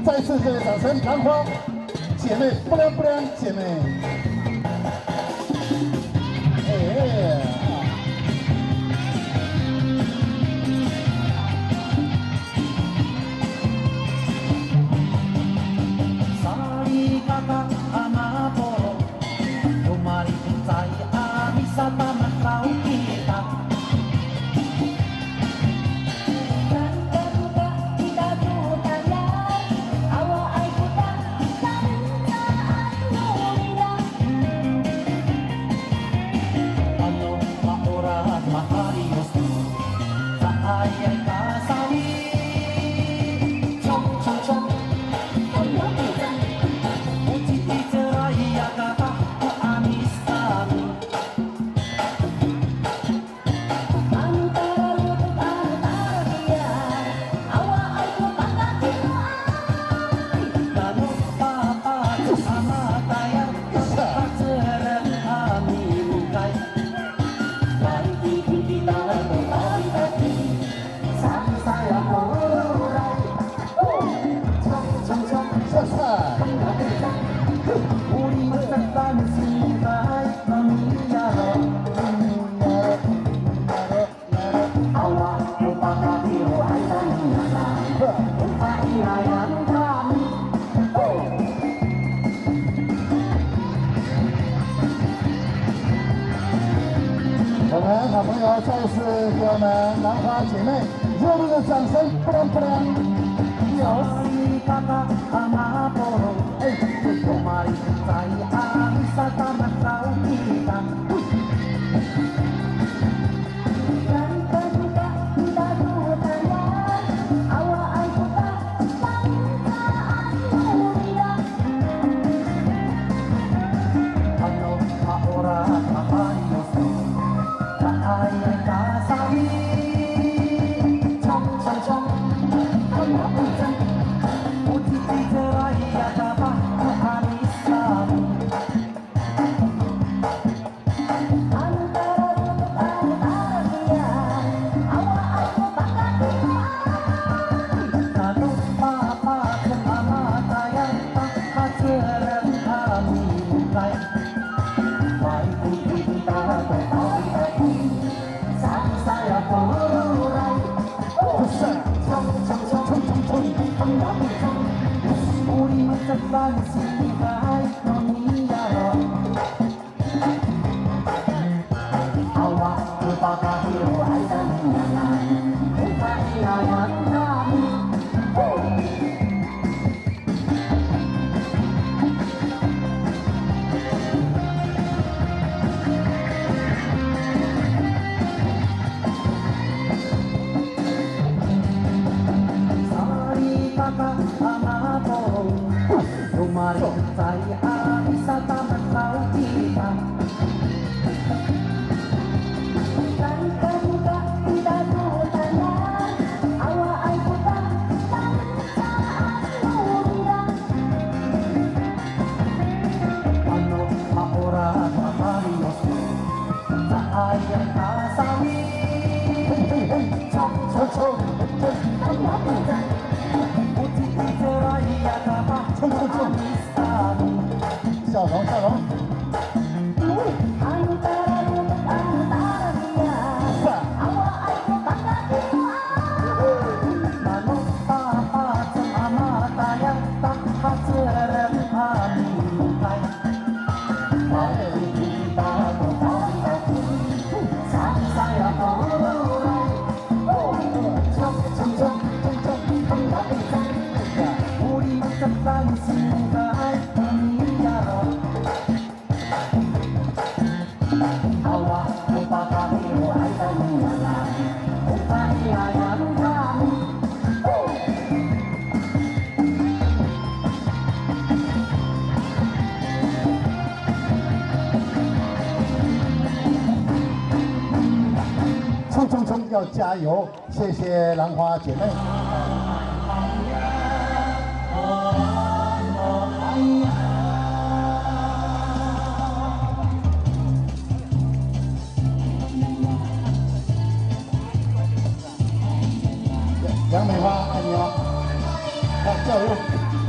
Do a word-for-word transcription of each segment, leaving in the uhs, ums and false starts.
再次热烈掌声，兰花姐妹，不良不良姐妹。哎。Salikaka a mapolong, romalikocay a misatamasaw kita. Ano ma'orad mahaliyos to, caayay ka sawi. Cong, cong, cong. O ci'icelay ya kapah ko amis kami.我们好朋友再次给我们兰花姐妹热烈的掌声，不良不良。哎，笑容，笑容。冲冲冲，要加油！ 谢谢兰花姐妹。杨美花，爱你哦。好，加油。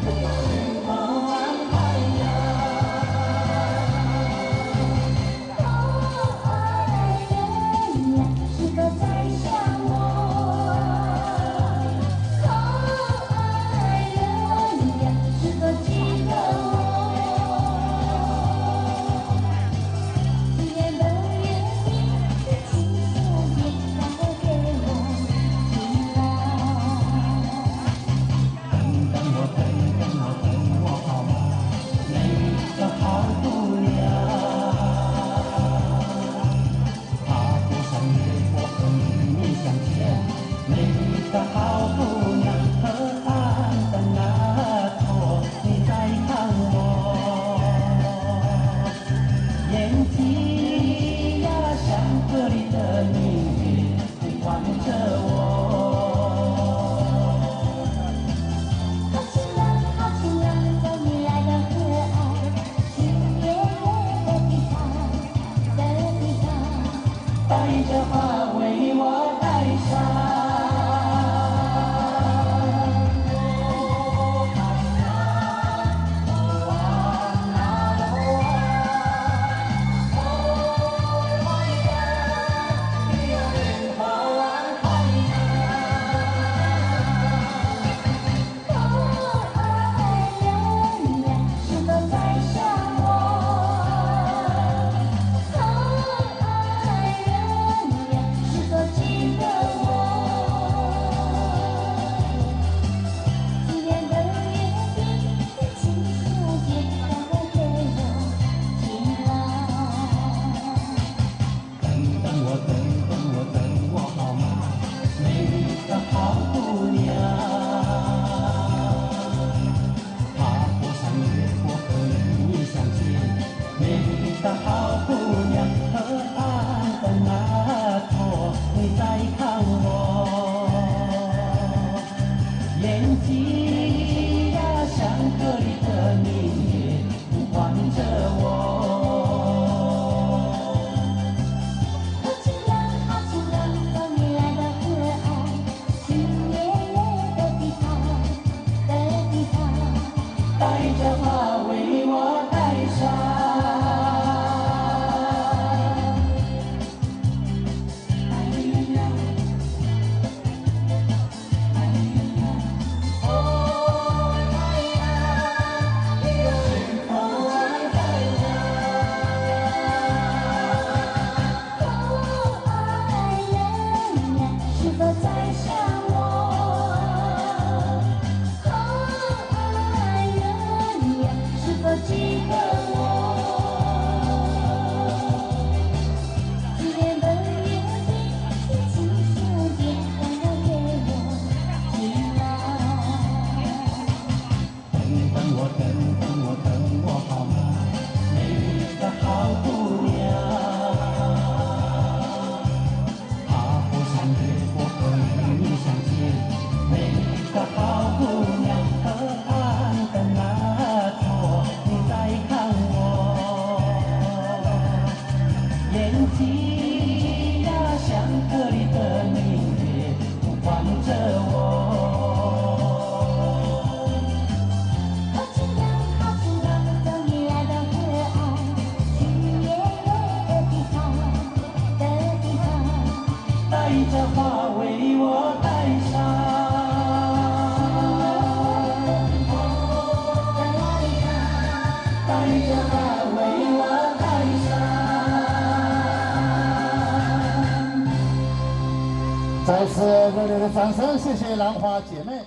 再次热烈的掌声，谢谢兰花姐妹。